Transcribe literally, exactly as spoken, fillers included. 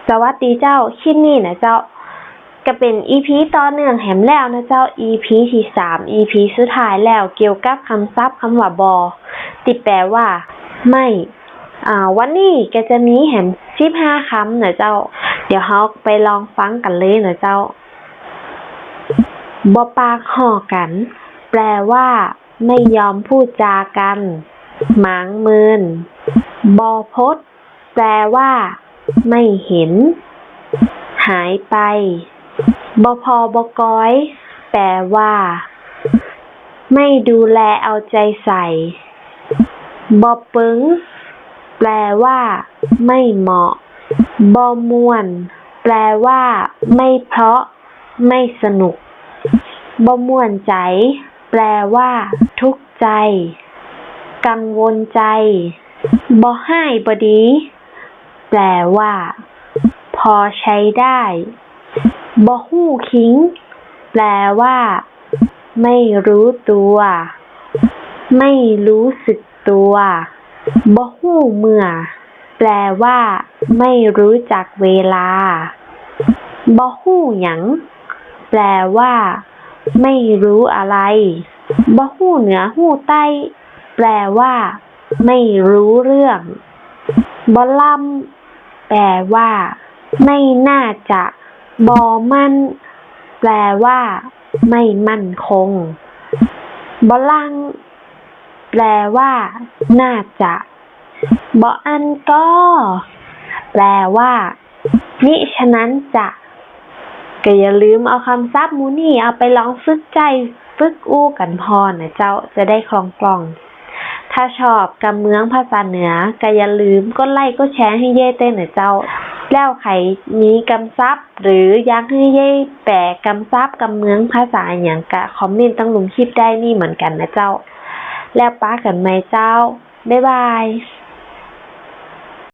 สวัสดีเจ้า คลิปนี้นะเจ้า ก็เป๋น อีพี ต่อเนื่องแหมแล้วนะเจ้า อีพี ตี้สาม อีพี สุดท้ายแล้ว เกี่ยวกับกำศัพท์กำว่าบ่ ตี้แปลว่า ไม่ อ่า วันนี้ก็จะมีแหม สิบห้ากำนะเจ้า เดี๋ยวเฮาไปลองฟังกั๋นเลยนะเจ้า บ่ปากฮ้อกั๋น แปลว่า ไม่ยอมพูดจากัน หมางเมิน บ่พบ แปลว่า ไม่เห็น หายไป บ่ผ่อบ่กอย แปลว่า ไม่ดูแลเอาใจใส่ บ่เปิง แปลว่า ไม่เหมาะ บ่ม่วน แปลว่า ไม่เพราะ ไม่สนุก บ่ม่วนใจ๋ แปลว่า ทุกข์ใจ กังวลใจ บ่ฮ้ายบ่ดี แปลว่า พอใช้ได้ บ่ฮู้คิง แปลว่า ไม่รู้ตัว ไม่รู้สึกตัว บ่ฮู้เมื่อ แปลว่า ไม่รู้จักเวลา บ่ฮู้หยัง แปลว่า ไม่รู้อะไร บ่ฮู้เหนือฮู้ใต้ แปลว่า ไม่รู้เรื่อง บ่ลำ แปลว่า ไม่น่าจะ บ่มั่น แปลว่า ไม่มั่นคง บ่ลัง แปลว่า น่าจะ บ่อั้นก็ แปลว่า มิฉะนั้นจะ ก็อย่าลืมเอากำศัพท์หมู่นี้เอาไปลองฝึกใจ๊ ฝึกอู้กั๋นพ่องนะเจ้า จะได้คล่องๆ ถ้าชอบกำเมืองภาษาเหนือ ก็อย่าลืมกดไลก์กดแชร์หื้อเย้ยเต๊อะนะเจ้า แล้วใผมีกำศัพท์ หรืออยากหื้อเย้ยแปลกำศัพท์กำเมืองภาษาอะหยังก็คอมเมนต์ตังลุ่มคลิปได้นี่เหมือนกั๋นนะเจ้า แล้วปะกั๋นใหม่เจ้า บ๊ายบาย